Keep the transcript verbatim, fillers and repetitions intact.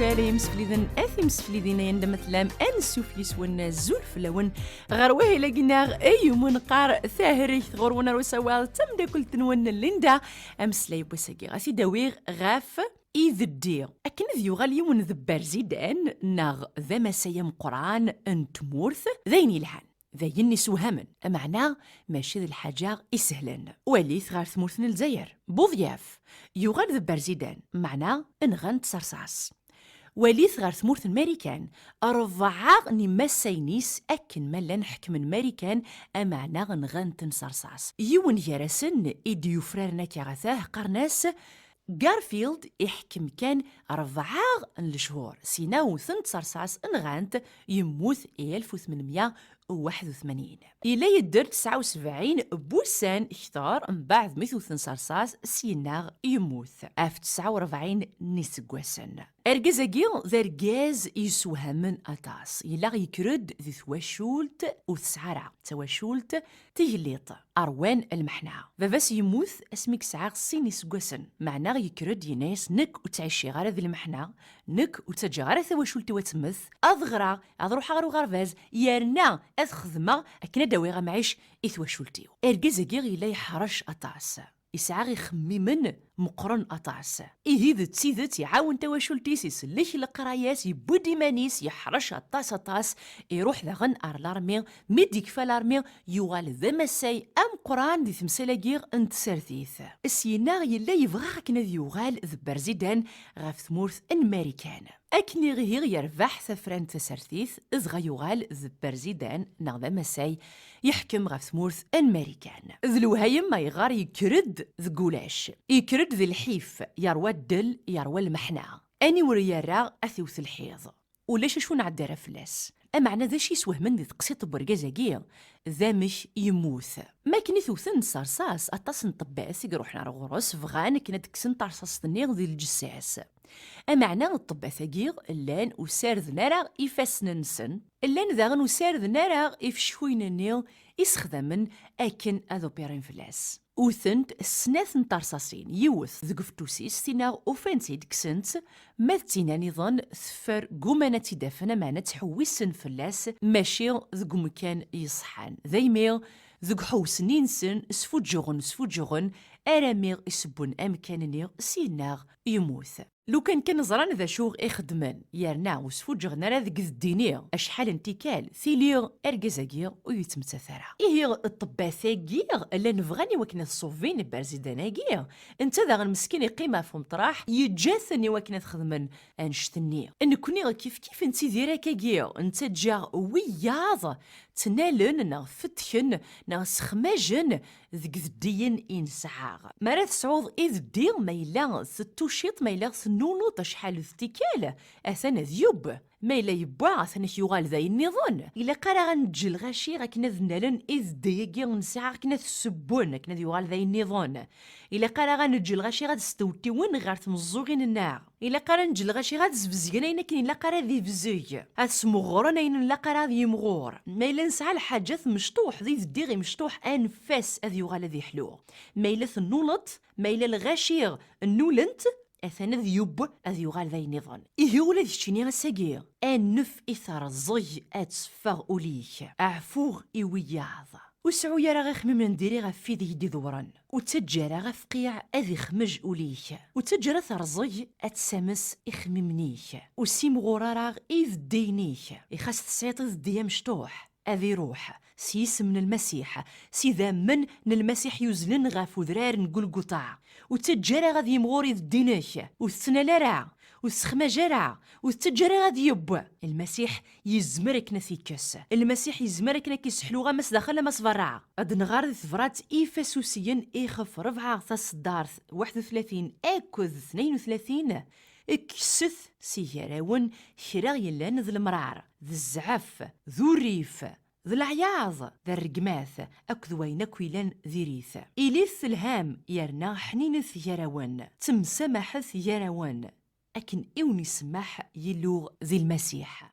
Ala imsefliden, at imseflidin, ay anda ma tellam, ansuf yes-wen, azul fell-awen. Ɣer wahil-agi-nneɣ, ay umu neqqar tahrigt ɣur-wen ar usawaḍ d tameddakelt-nwen Linda. Ameslay n wass-agi, ad t-id-awiɣ ɣef ideddi. Akken ad yuɣal yiwen d berzidan neɣ d amasay ameqqran n tmurt, d ayen yelhan, d ayen isewhamen, meɛna mačči d lḥaǧa isehlen. Walit ɣer tmurt n Lezzayer, Buḍyaf yuɣal d berzidan, meɛna nɣan-t s rṣas. Walit ɣer tmurt n Marikan, rebɛa n imassayen-is akken ma llan ḥekmen Marikan, ameɛna nɣan-ten s rṣas. Yiwen gar-asen i d-yufraren akka ɣer tah, qqaren-as Garfield, iḥkem kan rebɛa n lechur, sina wten-t s rṣas, nɣan-t, yemmut i alef u tmenmya u waḥed u tmanyin. Yella yedder tesɛa u sebɛin n wussan kter, mbeɛd mi t-wten s rṣas, syenna yemmut ɣef tesɛa u rebɛin n yiseggasen. Argaz-agi d argaz yessewhamen aṭas. Yella yekker-d di twacult ur tesɛi ara, d tawacult tigelliḍt, ṛwan lmeḥna. Baba-s yemmut asmi yesɛa sin iseggasen, meɛna yekker-d yenna-yas, nekk ur ttɛiciɣ ara d lmeḥna, nekk ur ttaǧǧaɣ ara tawacult-iw ad temmet, ad ɣreɣ, ad ruḥeɣ ɣer uɣerbaz, yerna ad xedmeɣ akken ad d-awiɣ amɛic i twacult-iw. Argaz-agi yella yeḥrec aṭas. Yesɛa ixemmimen meqqren aṭas. Ihi d tidet iɛawen tawacult-is, isellek leqraya-s, yewwi-d iman-is, yeḥrec aṭas, aṭas, iruḥ daɣen ar larmi, mi d-yekfa larmi, yuɣal d amasay ameqqran di temsal-agi n tsertit. Syenna yella yebɣa akken ad yuɣal d berzidan ɣef tmurt n Marikan. Akken ihi yerbeḥ tafrant tasertit, dɣa yuɣal d berzidan neɣ d amasay yeḥkem ɣef tmurt n Marikan. D lewhayem ayɣer yekker-d deg ulac. Yekker-d d lḥif, yerwa ddel, yerwa lmeḥna. Aniwer yerra ad t-iwet lḥiḍ? Ulac acu nɛedda ara fell-as. Ameɛna d acu yeswehmen di teqsiṭ n wergaz-agi? D amek yemmut. Makken i t-wten s rṣas, aṭas n ṭṭebbat i iruḥen ar ɣur-s, bɣan akken ad d-kksen tarṣaṣt-nni di lǧessa-s. Ameɛna ṭṭebbat-agi llan ur sarden ara ifassen-nsen, llan daɣen ur sarden ara ifeckuyen-nni i sexdamen akken ad upirin fell-as. Wten-t snat n terṣaṣin, yiwet deg ufettus-is, tinna ufan-tt-id, kksen-tt, ma d tinna niḍen teffer, gguman ad tt-id-afen, ameɛna ttḥewwisen fell-as, mačči deg umkan yeṣḥan. Daymi deg uḥewsen-nsen, sfuǧǧuɣen, sfuǧǧuɣen, arami i sewwen amkan-nni, syenna yemmut. Lukan kan ẓran d acu i xeddmen, yerna ur sfuǧǧuɣen ara deg ideddi-nni acḥal n tikkal, tili argaz-agi ur yettmettat ara. Ihi ṭṭebbat-agi llan bɣan i wakken ad ṣubbin berzidan-agi, netta daɣen meskin iqqim ɣef umeṭraḥ, yeǧǧa-ten i wakken ad xedmen annect-nni. Nekkni kif kif nettidir akkagi, nettaǧǧa wiyaḍ ttnalen neɣ fettken neɣ sexmajen deg ideddiyen i nesɛa. Mi ara tesɛuḍ ideddi, ma yella tettuciḍ, ma yella tennuleḍ acḥal d tikkal, atan ad yeww. Ma yella yewwa, atan ad k-yuɣal d ayen nniḍen. Ilaq ara ad neǧǧ lɣaci akken ad nnalen ideddi-agi nesɛa, akken ad t-ssewwen, akken ad yuɣal d ayen nniḍen. Ilaq ara ad neǧǧ lɣaci ad stewtiwen ɣer tmeẓẓugin-nneɣ. Ilaq ara neǧǧ lɣaci ad sbezgen ayen akken ilaq ara ad ibzeg, ad smeɣren ayen ilaq ara ad yimɣur. Ma yella nesɛa lḥaǧa mecṭuḥ, d ideddi imecṭuḥ, anef-as ad yuɣal ad iḥlu. Ma yella tennuleḍ, ma yella lɣaci nnulen-t, atan ad yeww, ad yuɣal d ayen nniḍen. Ihi ula d keččini ass-agi, anef i terẓeg ad teffeɣ ul-ik. Ɛfu i wiyaḍ. Ur sɛu ara ixemmimen diri ɣef wid i k-d-idewwren. Ur ttaǧǧa ara afqiɛ ad ixmej ul-ik. Ur ttaǧǧa ara terẓeg ad tsames ixemmimen-ik. Ur ssimɣur ara ideddiyen-ik. Ixas tesɛiḍ ideddi amecṭuḥ, ad iruḥ s yisem n Lmasiḥ, s idammen n Lmasiḥ yuzlen ɣef udrar n Gulguṭa. Ur ttaǧǧa ara ad yimɣur ideddi-inek. Ur tettnal ara, ur tessexmaj ara, ur tettaǧǧa ara ad yeww. Lmasiḥ yezmer akken ad t-ikkes. Lmasiḥ yezmer akken ad k-isseḥlu ama s daxel ama s berra. Ad nɣer di tebrat Ifasusiyen ixef rebɛa taṣeddart waḥed u tlatin akked tnayen u tlatin, kkset si gar-awen kra yellan d lemrar, d zzɛef, d urrif, d leɛyaḍ, d rregmat, akked wayen akk yellan diri-t. Ilit telham, yerna ḥninet gar-awen, ttemsamaḥet gar-awen, akken i wen-isemmaḥ Yillu di Lmasiḥ.